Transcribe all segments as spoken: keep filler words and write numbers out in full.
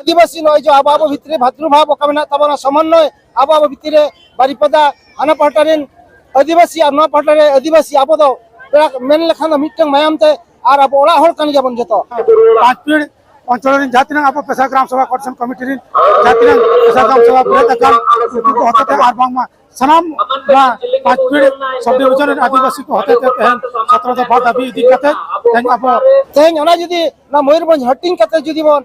ᱟᱹᱫᱤᱵᱟᱹᱥᱤ ᱱᱚᱜᱼᱚᱭ ᱡᱮ ᱟᱵᱚ ᱟᱵᱚ ᱵᱷᱤᱛᱨᱤ ᱨᱮ ᱵᱷᱟᱛᱨᱩᱵᱷᱟᱵ ᱚᱠᱟ ᱢᱮᱱᱟᱜ ᱛᱟᱵᱚᱱᱟ, ᱥᱚᱢᱚᱱᱱᱚᱭ ᱟᱵᱚ ᱟᱵᱚ ᱵᱷᱤᱛᱨᱤ ᱨᱮ, ᱵᱟᱨᱤᱯᱟᱫᱟ ᱦᱟᱱᱟ ᱯᱟᱦᱴᱟ ᱨᱮᱱ ᱟᱹᱫᱤᱵᱟᱹᱥᱤ ᱟᱨ ᱱᱚᱣᱟ ᱯᱟᱦᱴᱟ ᱨᱮ ᱟᱹᱫᱤᱵᱟᱹᱥᱤ, ᱟᱵᱚ ᱫᱚ ᱯᱮᱲᱟ ᱢᱮᱱ ᱞᱮᱠᱷᱟᱱ ᱫᱚ ᱢᱤᱫᱴᱟᱝ ᱢᱟᱭᱟᱢ ᱛᱮ ᱟᱨ ᱟᱵᱚ ᱚᱲᱟᱜ ᱦᱚᱲ ᱠᱟᱱ ᱜᱮᱭᱟᱵᱚᱱ ᱡᱚᱛᱚ᱾ ᱯᱟᱸᱪᱯᱤᱲ ᱚᱧᱪᱚᱞ ᱨᱮᱱ ᱡᱟᱦᱟᱸ ᱛᱤᱱᱟᱹᱜ ᱟᱵᱚ ᱯᱮᱥᱟ ᱜᱨᱟᱢ ᱥᱚᱵᱷᱟ ᱠᱚᱨᱥᱚᱱ ᱠᱚᱢᱤᱴᱤ ᱨᱮᱱ ᱡᱟᱦᱟᱸ ᱛᱤᱱᱟᱹᱜ ᱯᱮᱥᱟ ᱜᱨᱟᱢ ᱥᱚᱵᱷᱟ ᱵᱮᱨᱮᱫ ᱟᱠᱟᱱ, ᱩᱱᱠᱩ ᱠᱚ ᱦᱚᱛᱮᱛᱮ ᱟᱨ ᱵᱟᱝᱢᱟ ᱥᱟᱱᱟᱢ ᱱᱚᱣᱟ ᱯᱟᱸᱪᱯᱤᱲ ᱥᱟᱵ ᱰᱤᱵᱷᱤᱡᱚᱱ ᱨᱮᱱ ᱟᱹᱫᱤᱵᱟᱹᱥᱤ ᱠᱚ ᱦᱚᱛᱮᱛᱮ ᱛᱮᱦᱮᱧ ᱥᱚᱛᱨᱚ ᱫᱚᱯᱷᱟ ᱫᱟᱹᱵᱤ ᱤᱫᱤ ᱠᱟᱛᱮ ᱛᱮᱦᱮᱧ ᱟᱵᱚ ᱛᱮᱦᱮᱧ ᱚᱱᱟ ᱡᱩᱫᱤ ᱱᱚᱣᱟ ᱢᱚᱭᱩᱨᱵᱷᱚᱸᱡᱽ ᱦᱟᱹᱴᱤᱧ ᱠᱟᱛᱮ ᱡᱩᱫᱤ ᱵᱚᱱ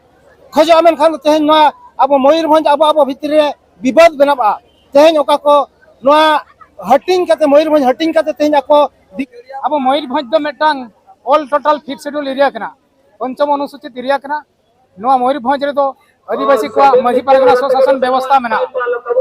ᱠᱷᱚᱡᱚᱜᱼᱟ, ᱢᱮᱱᱠᱷᱟᱱ ᱫᱚ ᱛᱮᱦᱮᱧ ᱱᱚᱣᱟ ᱟᱵᱚ ᱢᱚᱭᱩᱨᱵᱷᱚᱸᱡᱽ ᱟᱵᱚ ᱟᱵᱚ ᱵᱷᱤᱛᱨᱤ ᱨᱮ ᱵᱤᱵᱟᱹᱫ ᱵᱮᱱᱟᱜᱼᱟ᱾ ᱛᱮᱦᱮᱧ ᱚᱠᱟ ᱠᱚ ᱱᱚᱣᱟ ᱦᱟᱹᱴᱤᱧ ᱠᱟᱛᱮ, ᱢᱚᱭᱩᱨᱵᱷᱚᱸᱡᱽ ᱦᱟᱹᱴᱤᱧ ᱠᱟᱛᱮ ᱛᱮᱦᱮᱧ ᱟᱠᱚ ᱫᱤ- ᱟᱵᱚ ᱢᱚᱭᱩᱨᱵᱷᱚᱸᱡᱽ ᱫᱚ ᱢᱤᱫᱴᱟᱝ all total fifth schedule area ᱠᱟᱱᱟ, ᱯᱚᱧᱪᱚᱢ ᱚᱱᱩᱥᱩᱪᱤᱛ area ᱠᱟᱱᱟ᱾ ᱱᱚᱣᱟ ᱢᱚᱭᱩᱨᱵᱷᱚᱸᱡᱽ ᱨᱮᱫᱚ ᱟᱹᱫᱤᱵᱟᱹᱥᱤ ᱠᱚᱣᱟᱜ ᱢᱟᱹᱡᱷᱤ ᱯᱟᱨᱜᱟᱱᱟ ᱥᱚᱥᱟᱥᱚᱱ ᱵᱮᱵᱚᱥᱛᱷᱟ ᱢᱮᱱᱟᱜᱼᱟ᱾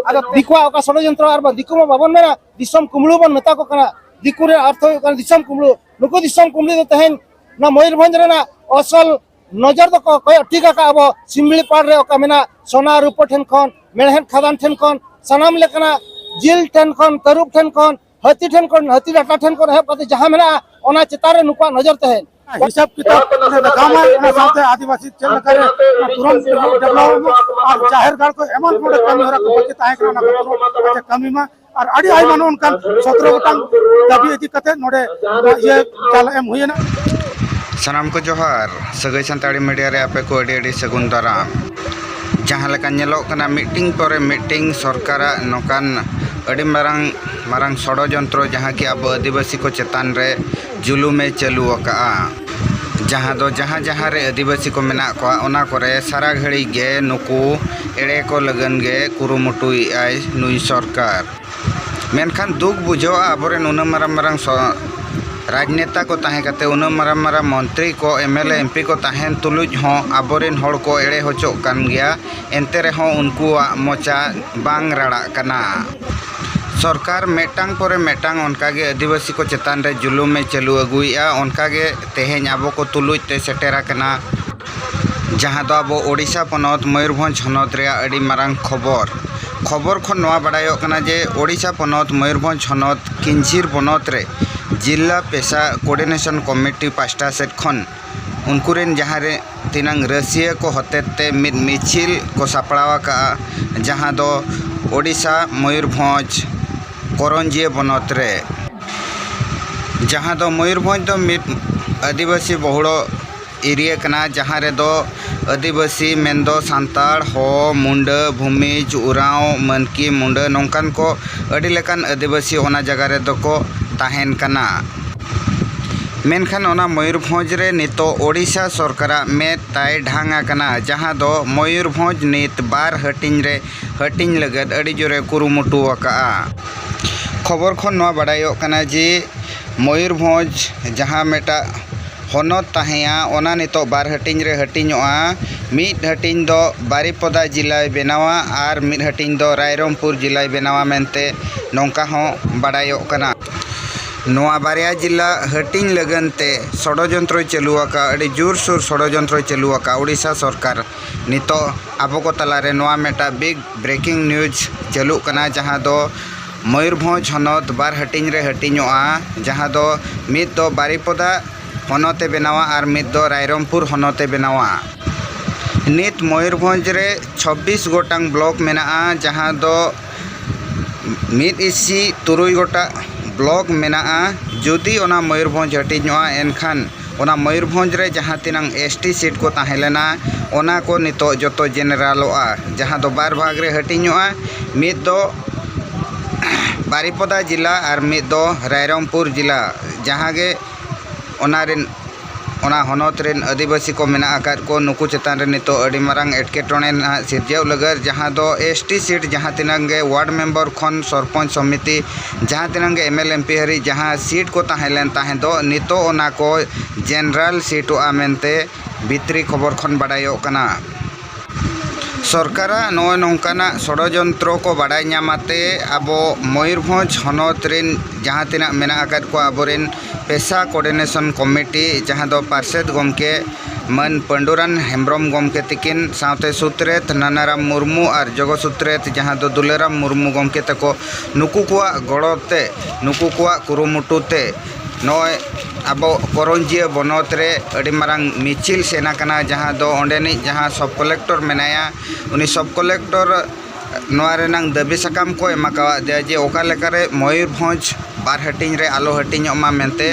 ᱟᱫᱚ ᱫᱤᱠᱩᱣᱟᱜ ᱚᱠᱟ ᱥᱚᱲᱚᱡᱚᱱᱛᱨᱚ, ᱟᱨ ᱵᱟᱝ ᱫᱤᱠᱩ ᱢᱟ ᱵᱟᱵᱚᱱ ᱢᱮᱱᱟ, ᱫᱤᱥᱚᱢ ᱠᱩᱢᱵᱽᱲᱩ ᱵᱚᱱ ᱢᱮᱛᱟ ᱠᱚ ᱠᱟᱱᱟ᱾ ᱫᱤᱠᱩ ᱨᱮᱱᱟᱜ ᱚᱨᱛᱷᱚ ᱦᱩᱭᱩᱜ ᱠᱟᱱᱟ ᱫᱤᱥᱚᱢ ᱠᱩᱢᱵᱽᱲᱩ᱾ ᱱᱩᱠᱩ ᱫᱤᱥᱚᱢ ᱠᱩᱢᱵᱽᱲᱩ ᱫᱚ ᱛᱮᱦᱮᱧ ᱱᱚᱣᱟ ᱢᱚᱭᱩᱨᱵᱷᱚᱸᱡᱽ ᱨᱮᱱᱟᱜ ᱚᱥᱚᱞ ᱱᱚᱡᱚᱨ ᱫᱚᱠᱚ ᱠᱚᱭᱚᱜ ᱴᱷᱤᱠ ᱟᱠᱟᱫ ᱟᱵᱚ ᱥᱤᱢᱵᱤᱲᱤ ᱯᱟᱲ ᱨᱮ ᱚᱠᱟ ᱢᱮᱱᱟᱜ ᱥᱚᱱᱟ ᱨᱩᱯᱟᱹ ᱴᱷᱮᱱ ᱠᱷᱚᱱ, ᱢᱮᱲᱦᱮᱫ ᱠᱷᱟᱫᱟᱱ ᱴᱷᱮᱱ ᱠᱷᱚᱱ, ᱥᱟᱱᱟᱢ ᱞᱮᱠᱟᱱᱟᱜ ᱡᱤᱞ ᱴᱷᱮᱱ ᱠᱷᱚᱱ, ᱛᱟᱹᱨᱩᱵ ᱴᱷᱮᱱ ᱠᱷᱚᱱ, ᱦᱟᱹᱛᱤ ᱴᱷᱮᱱ ᱠᱷᱚᱱ, ᱦᱟᱹᱛᱤ ᱰᱟᱴᱟ ᱴᱷᱮᱱ ᱠᱷᱚᱱ ᱮᱦᱚᱵ ᱠᱟᱛᱮ ᱡᱟᱦᱟᱸ ᱢᱮᱱᱟᱜᱼᱟ, ᱚᱱᱟ ᱪᱮᱛᱟᱱ ᱨᱮ ᱱᱩᱠᱩᱣᱟᱜ ᱱᱚᱡᱚᱨ ᱛᱟᱦᱮᱱ᱾ ᱦᱤᱥᱟᱹᱵ ᱠᱤᱛᱟᱹᱵ ᱞᱮ ᱫᱮᱠᱷᱟᱣ ᱢᱟ, ᱚᱱᱟ ᱥᱟᱶᱛᱮ ᱟᱹᱫᱤᱵᱟᱹᱥᱤ ᱪᱮᱫ ᱞᱮᱠᱟᱨᱮ ᱛᱩᱨᱟᱹᱱᱛ develop ᱢᱟ, ᱟᱨ ᱡᱟᱦᱮᱨ ᱜᱟᱲ ᱠᱚ ᱮᱢᱟᱱ ᱠᱚ ᱠᱟᱹᱢᱤ ᱦᱚᱨᱟ ᱠᱚ ᱵᱟᱹᱠᱤ ᱛᱟᱦᱮᱸ ᱠᱟᱱᱟ, ᱚᱱᱟ ᱠᱚ ᱛᱩᱨᱟᱹᱱᱛ ᱠᱟᱹᱢᱤ ᱢᱟ, ᱟᱨ ᱟᱹᱰᱤ ᱟᱭᱢᱟ ᱱᱚᱜᱼᱚ ᱱᱚᱝᱠᱟᱱ ᱥᱚᱛᱨᱚ ᱜᱚᱴᱟᱝ ᱫᱟᱹᱵᱤ ᱤᱫᱤ ᱠᱟᱛᱮ ᱱᱚᱰᱮ ᱤᱭᱟᱹ ᱪᱟᱞ ᱮᱢ ᱦᱩᱭᱮᱱᱟ᱾ ᱥᱟᱱᱟᱢ ᱠᱚ ᱡᱚᱦᱟᱨ᱾ ᱥᱟᱹᱜᱟᱹᱭ ᱥᱟᱱᱛᱟᱲᱤ ᱢᱤᱰᱤᱭᱟ ᱨᱮ ᱟᱯᱮ ᱠᱚ ᱟᱹᱰᱤ ᱟᱹᱰᱤ ᱥᱟᱹᱜᱩᱱ ᱫᱟᱨᱟᱢ᱾ ᱡᱟᱦᱟᱸ ᱞᱮᱠᱟ ᱧᱮᱞᱚᱜ ᱠᱟᱱᱟ, ᱢᱤᱫᱴᱤᱝ ᱯᱚᱨᱮ ᱢᱤᱫᱴᱤᱝ ᱥᱚᱨᱠᱟᱨᱟᱜ ᱱᱚᱝᱠᱟᱱ ᱟᱹᱰᱤ ᱢᱟᱨᱟᱝ ᱢᱟᱨᱟᱝ ᱥᱚᱲᱚᱡᱚᱱᱛᱨᱚ, ᱡᱟᱦᱟᱸ ᱠᱤ ᱟᱵᱚ ᱟᱹᱫᱤᱵᱟᱹᱥᱤ ᱠᱚ ᱪᱮᱛᱟᱱ ᱨᱮ ᱡᱩᱞᱩᱢᱮ ᱪᱟᱹᱞᱩ ᱟᱠᱟᱜᱼᱟ, ᱡᱟᱦᱟᱸ ᱫᱚ ᱡᱟᱦᱟᱸ ᱡᱟᱦᱟᱸ ᱨᱮ ᱟᱹᱫᱤᱵᱟᱹᱥᱤ ᱠᱚ ᱢᱮᱱᱟᱜ ᱠᱚᱣᱟ, ᱚᱱᱟ ᱠᱚᱨᱮ ᱥᱟᱨᱟ ᱜᱷᱟᱹᱲᱤᱡ ᱜᱮ ᱱᱩᱠᱩ ᱮᱲᱮ ᱠᱚ ᱞᱟᱹᱜᱤᱫ ᱜᱮ ᱠᱩᱨᱩᱢᱩᱴᱩᱭᱮᱫᱼᱟᱭ ᱱᱩᱭ ᱥᱚᱨᱠᱟᱨ᱾ ᱢᱮᱱᱠᱷᱟᱱ ᱫᱩᱠ ᱵᱩᱡᱷᱟᱹᱜᱼᱟ, ᱟᱵᱚᱨᱮᱱ ᱩᱱᱟᱹᱜ ᱢᱟᱨᱟᱝ ᱢᱟᱨᱟᱝ ᱥᱚ-, ᱨᱟᱡᱽᱱᱮᱛᱟ ᱠᱚ ᱛᱟᱦᱮᱸ ᱠᱟᱛᱮ, ᱩᱱᱟᱹᱜ ᱢᱟᱨᱟᱝ ᱢᱟᱨᱟᱝ ᱢᱚᱱᱛᱨᱤ ᱠᱚ, M L A, M P ᱠᱚ ᱛᱟᱦᱮᱱ ᱛᱩᱞᱩᱡ ᱦᱚᱸ ᱟᱵᱚᱨᱮᱱ ᱦᱚᱲ ᱠᱚ ᱮᱲᱮ ᱦᱚᱪᱚᱜ ᱠᱟᱱ ᱜᱮᱭᱟ᱾ ᱮᱱᱛᱮ ᱨᱮᱦᱚᱸ ᱩᱱᱠᱩᱣᱟᱜ ᱢᱚᱪᱟ ᱵᱟᱝ ᱨᱟᱲᱟᱜ ᱠᱟᱱᱟ᱾ ᱥᱚᱨᱠᱟᱨ ᱢᱤᱫᱴᱟᱝ ᱯᱚᱨᱮ ᱢᱤᱫᱴᱟᱝ ᱚᱱᱠᱟᱜᱮ ᱟᱹᱫᱤᱵᱟᱹᱥᱤ ᱠᱚ ᱪᱮᱛᱟᱱ ᱨᱮ ᱡᱩᱞᱩᱢᱮ ᱪᱟᱹᱞᱩ ᱟᱹᱜᱩᱭᱮᱫᱼᱟ᱾ ᱚᱱᱠᱟᱜᱮ ᱛᱮᱦᱮᱧ ᱟᱵᱚ ᱠᱚ ᱛᱩᱞᱩᱡ ᱛᱮ ᱥᱮᱴᱮᱨ ᱟᱠᱟᱱᱟ, ᱡᱟᱦᱟᱸ ᱫᱚ ᱟᱵᱚ ᱳᱰᱤᱥᱟ ᱯᱚᱱᱚᱛ ᱢᱚᱭᱩᱨᱵᱷᱚᱸᱡᱽ ᱦᱚᱱᱚᱛ ᱨᱮᱭᱟᱜ ᱟᱹᱰᱤ ᱢᱟᱨᱟᱝ ᱠᱷᱚᱵᱚᱨ᱾ ᱠᱷᱚᱵᱚᱨ ᱠᱷᱚᱱ ᱱᱚᱣᱟ ᱵᱟᱰᱟᱭᱚᱜ ᱠᱟᱱᱟ ᱡᱮ ᱳᱰᱤᱥᱟ ᱯᱚᱱᱚᱛ ᱢᱚᱭᱩᱨᱵᱷᱚᱸᱡᱽ ᱦᱚᱱᱚᱛ ᱠᱤᱧᱡᱷᱤᱨ ᱵᱚᱱᱚᱛ ᱨᱮ ᱡᱤᱞᱞᱟ ᱯᱮᱥᱟ ᱠᱳᱚᱨᱰᱤᱱᱮᱥᱚᱱ ᱠᱚᱢᱤᱴᱤ ᱯᱟᱥᱴᱟ ᱥᱮᱫ ᱠᱷᱚᱱ ᱩᱱᱠᱩ ᱨᱮᱱ ᱡᱟᱦᱟᱸ ᱨᱮ ᱛᱤᱱᱟᱹᱝ ᱨᱟᱹᱥᱤᱭᱟᱹ ᱠᱚ ᱦᱚᱛᱮᱛᱮ ᱢᱤᱫ ᱢᱤᱪᱷᱤᱞ ᱠᱚ ᱥᱟᱯᱲᱟᱣ ᱟᱠᱟᱫᱼᱟ, ᱡᱟᱦᱟᱸ ᱫᱚ ᱳᱰᱤᱥᱟ, ᱢᱚᱭᱩᱨᱵᱷᱚᱸᱡᱽ, ᱠᱚᱨᱚᱧᱡᱤᱭᱟᱹ ᱵᱚᱱᱚᱛ ᱨᱮ, ᱡᱟᱦᱟᱸ ᱫᱚ ᱢᱚᱭᱩᱨᱵᱷᱚᱸᱡᱽ ᱫᱚ ᱢᱤᱫ ᱟᱹᱫᱤᱵᱟᱹᱥᱤ ᱵᱚᱦᱩᱲᱚ ᱮᱨᱤᱭᱟ ᱠᱟᱱᱟ, ᱡᱟᱦᱟᱸ ᱨᱮᱫᱚ ᱟᱹᱫᱤᱵᱟᱹᱥᱤ ᱢᱮᱱᱫᱚ ᱥᱟᱱᱛᱟᱲ, ᱦᱳ, ᱢᱩᱱᱰᱟᱹ, ᱵᱷᱩᱢᱤᱡᱽ, ᱩᱨᱟᱸᱣ, ᱢᱟᱹᱱᱠᱤ, ᱢᱩᱱᱰᱟᱹ ᱱᱚᱝᱠᱟᱱ ᱠᱚ ᱟᱹᱰᱤ ᱞᱮᱠᱟᱱ ᱟᱹᱫᱤᱵᱟᱹᱥᱤ ᱚᱱᱟ ᱡᱟᱭᱜᱟ ᱨᱮᱫᱚ ᱠᱚ ᱛᱟᱦᱮᱱ ᱠᱟᱱᱟ᱾ ᱢᱮᱱᱠᱷᱟᱱ ᱚᱱᱟ ᱢᱚᱭᱩᱨᱵᱷᱚᱸᱡᱽ ᱨᱮ ᱱᱤᱛᱚᱜ ᱳᱰᱤᱥᱟ ᱥᱚᱨᱠᱟᱨᱟᱜ ᱢᱮᱫ ᱛᱟᱭ ᱰᱷᱟᱝ ᱟᱠᱟᱱᱟ, ᱡᱟᱦᱟᱸ ᱫᱚ ᱢᱚᱭᱩᱨᱵᱷᱚᱸᱡᱽ ᱱᱤᱛ ᱵᱟᱨ ᱦᱟᱹᱴᱤᱧ ᱨᱮ ᱦᱟᱹᱴᱤᱧ ᱞᱟᱹᱜᱤᱫ ᱟᱹᱰᱤ ᱡᱳᱨᱮ ᱠᱩᱨᱩᱢᱩᱴᱩ ᱟᱠᱟᱜᱼᱟ᱾ ᱠᱷᱚᱵᱚᱨ ᱠᱷᱚᱱ ᱱᱚᱣᱟ ᱵᱟᱰᱟᱭᱚᱜ ᱠᱟᱱᱟ ᱡᱮ ᱢᱚᱭᱩᱨᱵᱷᱚᱸᱡᱽ ᱡᱟᱦᱟᱸ ᱢᱤᱫᱴᱟᱜ ᱦᱚᱱᱚᱛ ᱛᱟᱦᱮᱸᱭᱟ, ᱚᱱᱟ ᱱᱤᱛᱚᱜ ᱵᱟᱨ ᱦᱟᱹᱴᱤᱧ ᱨᱮ ᱦᱟᱹᱴᱤᱧᱚᱜᱼᱟ᱾ ᱢᱤᱫ ᱦᱟᱹᱴᱤᱧ ᱫᱚ ᱵᱟᱨᱤᱯᱚᱫᱟ ᱡᱮᱞᱟᱭ ᱵᱮᱱᱟᱣᱟ ᱟᱨ ᱢᱤᱫ ᱦᱟᱹᱴᱤᱧ ᱫᱚ ᱨᱟᱭᱨᱚᱝᱯᱩᱨ ᱡᱮᱞᱟᱭ ᱵᱮᱱᱟᱣᱟ ᱢᱮᱱᱛᱮ ᱱᱚᱝᱠᱟ ᱦᱚᱸ ᱵᱟᱰᱟᱭᱚᱜ ᱠᱟᱱᱟ᱾ ᱱᱚᱣᱟ ᱵᱟᱨᱭᱟ ᱡᱮᱞᱟ ᱦᱟᱹᱴᱤᱧ ᱞᱟᱹᱜᱤᱫ ᱛᱮ ᱥᱚᱲᱚᱡᱚᱱᱛᱨᱚᱭ ᱪᱟᱹᱞᱩ ᱟᱠᱟᱫᱼᱟ, ᱟᱹᱰᱤ ᱡᱳᱨᱥᱳᱨ ᱥᱚᱲᱚᱡᱚᱱᱛᱨᱚᱭ ᱪᱟᱹᱞᱩ ᱟᱠᱟᱫᱼᱟ ᱳᱰᱤᱥᱟ ᱥᱚᱨᱠᱟᱨ᱾ ᱱᱤᱛᱚᱜ ᱟᱵᱚ ᱠᱚ ᱛᱟᱞᱟᱨᱮ ᱱᱚᱣᱟ ᱢᱤᱫᱴᱟᱝ ᱵᱤᱜᱽ ᱵᱨᱮᱠᱤᱝ ᱱᱤᱭᱩᱡᱽ ᱪᱟᱹᱞᱩᱜ ᱠᱟᱱᱟ, ᱡᱟᱦᱟᱸ ᱫᱚ ᱢᱚᱭᱩᱨᱵᱷᱚᱸᱡᱽ ᱦᱚᱱᱚᱛ ᱵᱟᱨ ᱦᱟᱹᱴᱤᱧ ᱨᱮ ᱦᱟᱹᱴᱤᱧᱚᱜᱼᱟ, ᱡᱟᱦᱟᱸ ᱫᱚ ᱢᱤᱫ ᱫᱚ ᱵᱟᱨᱤᱯᱚᱫᱟ ᱦᱚᱱᱚᱛ ᱮ ᱵᱮᱱᱟᱣᱟ ᱟᱨ ᱢᱤᱫ ᱫᱚ ᱨᱟᱭᱨᱚᱝᱯᱩᱨ ᱦᱚᱱᱚᱛ ᱮ ᱵᱮᱱᱟᱣᱟ᱾ ᱱᱤᱛ ᱢᱚᱭᱩᱨᱵᱷᱚᱸᱡᱽ ᱨᱮ ᱪᱷᱚᱵᱵᱤᱥ ᱜᱚᱴᱟᱝ ᱵᱞᱚᱠ ᱢᱮᱱᱟᱜᱼᱟ, ᱡᱟᱦᱟᱸ ᱫᱚ ᱢᱤᱫ ᱤᱥᱤ ᱛᱩᱨᱩᱭ ᱜᱚᱴᱟᱝ ᱵᱞᱚᱠ ᱢᱮᱱᱟᱜᱼᱟ᱾ ᱡᱩᱫᱤ ᱚᱱᱟ ᱢᱚᱭᱩᱨᱵᱷᱚᱸᱡᱽ ᱦᱟᱹᱴᱤᱧᱚᱜᱼᱟ, ᱮᱱᱠᱷᱟᱱ ᱚᱱᱟ ᱢᱚᱭᱩᱨᱵᱷᱚᱸᱡᱽ ᱨᱮ ᱡᱟᱦᱟᱸ ᱛᱤᱱᱟᱹᱝ ᱮᱥ ᱴᱤ ᱥᱤᱴ ᱠᱚ ᱛᱟᱦᱮᱸ ᱞᱮᱱᱟ, ᱚᱱᱟ ᱠᱚ ᱱᱤᱛᱚᱜ ᱡᱚᱛᱚ ᱡᱮᱱᱟᱨᱟᱞᱚᱜᱼᱟ, ᱡᱟᱦᱟᱸ ᱫᱚ ᱵᱟᱨ ᱵᱷᱟᱜᱽ ᱨᱮ ᱦᱟᱹᱴᱤᱧᱚᱜᱼᱟ, ᱢᱤᱫ ᱫᱚ ᱵᱟᱨᱤᱯᱚᱫᱟ ᱡᱮᱞᱟ ᱟᱨ ᱢᱤᱫ ᱫᱚ ᱨᱟᱭᱨᱚᱝᱯᱩᱨ ᱡᱮᱞᱟ, ᱡᱟᱦᱟᱸ ᱜᱮ ᱚᱱᱟ ᱨᱮᱱ, ᱚᱱᱟ ᱦᱚᱱᱚᱛ ᱨᱮᱱ ᱟᱹᱫᱤᱵᱟᱹᱥᱤ ᱠᱚ ᱢᱮᱱᱟᱜ ᱟᱠᱟᱫ ᱠᱚ, ᱱᱩᱠᱩ ᱪᱮᱛᱟᱱ ᱨᱮ ᱱᱤᱛᱚᱜ ᱟᱹᱰᱤ ᱢᱟᱨᱟᱝ ᱮᱴᱠᱮᱴᱚᱬᱮ ᱱᱟᱦᱟᱜ ᱥᱤᱨᱡᱟᱹᱣ ᱞᱟᱹᱜᱤᱫ, ᱡᱟᱦᱟᱸ ᱫᱚ ᱮᱥ ᱴᱤ ᱥᱤᱴ ᱡᱟᱦᱟᱸ ᱛᱤᱱᱟᱹᱜ ᱜᱮ ᱣᱟᱨᱰ ᱢᱮᱢᱵᱟᱨ ᱠᱷᱚᱱ ᱥᱚᱨᱯᱚᱧᱪ ᱥᱚᱢᱤᱛᱤ, ᱡᱟᱦᱟᱸ ᱛᱤᱱᱟᱹᱜ ᱜᱮ ᱮᱢ ᱮᱞ ᱮᱢ ᱯᱤ ᱦᱟᱹᱨᱤᱡ ᱡᱟᱦᱟᱸ ᱥᱤᱴ ᱠᱚ ᱛᱟᱦᱮᱸ ᱞᱮᱱ ᱛᱟᱦᱮᱸ ᱫᱚ, ᱱᱤᱛᱚᱜ ᱚᱱᱟ ᱠᱚ ᱡᱮᱱᱟᱨᱟᱞ ᱥᱤᱴᱚᱜᱼᱟ ᱢᱮᱱᱛᱮ ᱵᱷᱤᱛᱨᱤ ᱠᱷᱚᱵᱚᱨ ᱠᱷᱚᱱ ᱵᱟᱰᱟᱭᱚᱜ ᱠᱟᱱᱟ᱾ ᱥᱚᱨᱠᱟᱨᱟᱜ ᱱᱚᱜᱼᱚᱭ ᱱᱚᱝᱠᱟᱱᱟᱜ ᱥᱚᱲᱚᱡᱚᱱᱛᱨᱚ ᱠᱚ ᱵᱟᱰᱟᱭ ᱧᱟᱢ ᱟᱛᱮ ᱟᱵᱚ ᱢᱚᱭᱩᱨᱵᱷᱚᱸᱡᱽ ᱦᱚᱱᱚᱛ ᱨᱮᱱ ᱡᱟᱦᱟᱸ ᱛᱤᱱᱟᱹᱜ ᱢᱮᱱᱟᱜ ᱟᱠᱟᱫ ᱠᱚᱣᱟ ᱟᱵᱚᱨᱮᱱ ᱯᱮᱥᱟ ᱠᱳᱚᱨᱰᱤᱱᱮᱥᱚᱱ ᱠᱚᱢᱤᱴᱤ, ᱡᱟᱦᱟᱸ ᱫᱚ ᱯᱟᱨᱥᱮᱛ ᱜᱚᱢᱠᱮ ᱢᱟᱹᱱ ᱯᱟᱹᱰᱩᱨᱟᱱ ᱦᱮᱢᱵᱨᱚᱢ ᱜᱚᱢᱠᱮ ᱛᱤᱠᱤᱱ ᱥᱟᱶᱛᱮ ᱥᱩᱛᱨᱮᱛ ᱱᱟᱱᱟᱨᱟᱢ ᱢᱩᱨᱢᱩ ᱟᱨ ᱡᱚᱜᱚ ᱥᱩᱛᱨᱮᱛ ᱡᱟᱦᱟᱸ ᱫᱚ ᱫᱩᱞᱟᱹᱨᱟᱢ ᱢᱩᱨᱢᱩ ᱜᱚᱢᱠᱮ ᱛᱟᱠᱚ, ᱱᱩᱠᱩ ᱠᱚᱣᱟᱜ ᱜᱚᱲᱚ ᱛᱮ, ᱱᱩᱠᱩ ᱠᱚᱣᱟᱜ ᱠᱩᱨᱩᱢᱩᱴᱩ ᱛᱮ ᱱᱚᱜᱼᱚᱭ ᱟᱵᱚ ᱠᱚᱨᱚᱧᱡᱤᱭᱟᱹ ᱵᱚᱱᱚᱛ ᱨᱮ ᱟᱹᱰᱤ ᱢᱟᱨᱟᱝ ᱢᱤᱪᱷᱤᱞ ᱥᱮᱱ ᱟᱠᱟᱱᱟ, ᱡᱟᱦᱟᱸ ᱫᱚ ᱚᱸᱰᱮᱱᱤᱡ ᱡᱟᱦᱟᱸ ᱥᱚᱵᱽ ᱠᱚᱞᱮᱠᱴᱚᱨ ᱢᱮᱱᱟᱭᱟ, ᱩᱱᱤ ᱥᱚᱵᱽ ᱠᱚᱞᱮᱠᱴᱚᱨ ᱱᱚᱣᱟ ᱨᱮᱱᱟᱝ ᱫᱟᱹᱵᱤ ᱥᱟᱠᱟᱢ ᱠᱚ ᱮᱢ ᱟᱠᱟᱣᱟᱫ ᱫᱮᱭᱟ ᱡᱮ ᱚᱠᱟ ᱞᱮᱠᱟᱨᱮ ᱢᱚᱭᱩᱨᱵᱷᱚᱸᱡᱽ ᱵᱟᱨ ᱦᱟᱹᱴᱤᱧ ᱨᱮ ᱟᱞᱚ ᱦᱟᱹᱴᱤᱧᱚᱜ ᱢᱟ ᱢᱮᱱᱛᱮ,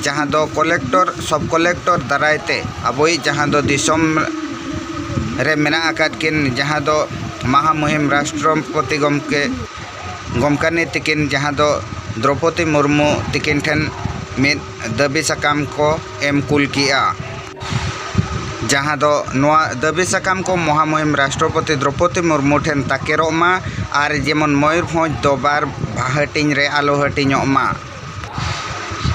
ᱡᱟᱦᱟᱸ ᱫᱚ ᱠᱚᱞᱮᱠᱴᱚᱨ, ᱥᱚᱵᱽ ᱠᱚᱞᱮᱠᱴᱚᱨ ᱫᱟᱨᱟᱭ ᱛᱮ ᱟᱵᱚᱭᱤᱡ ᱡᱟᱦᱟᱸ ᱫᱚ ᱫᱤᱥᱚᱢ ᱨᱮ ᱢᱮᱱᱟᱜ ᱟᱠᱟᱫ ᱠᱤᱱ, ᱡᱟᱦᱟᱸ ᱫᱚ ᱢᱟᱦᱟ ᱢᱩᱦᱤᱢ ᱨᱟᱥᱴᱨᱚᱯᱚᱛᱤ ᱜᱚᱢᱠᱮ, ᱜᱚᱢᱠᱟᱱᱤ ᱛᱤᱠᱤᱱ, ᱡᱟᱦᱟᱸ ᱫᱚ ᱫᱨᱚᱯᱚᱫᱤ ᱢᱩᱨᱢᱩ ᱛᱤᱠᱤᱱ ᱴᱷᱮᱱ ᱢᱤᱫ ᱫᱟᱹᱵᱤ ᱥᱟᱠᱟᱢ ᱠᱚ ᱮᱢ ᱠᱩᱞ ᱠᱮᱜᱼᱟ, ᱡᱟᱦᱟᱸ ᱫᱚ ᱱᱚᱣᱟ ᱫᱟᱹᱵᱤ ᱥᱟᱠᱟᱢ ᱠᱚ ᱢᱚᱦᱟᱢᱩᱦᱤᱢ ᱨᱟᱥᱴᱨᱚᱯᱚᱛᱤ ᱫᱨᱚᱯᱚᱫᱤ ᱢᱩᱨᱢᱩ ᱴᱷᱮᱱ ᱛᱟᱠᱮᱨᱚᱜ ᱢᱟ ᱟᱨ ᱡᱮᱢᱚᱱ ᱢᱚᱭᱩᱨᱵᱷᱚᱸᱡᱽ ᱫᱚ ᱵᱟᱨ ᱦᱟᱹᱴᱤᱧ ᱨᱮ ᱟᱞᱚ ᱦᱟᱹᱴᱤᱧᱚᱜ ᱢᱟ᱾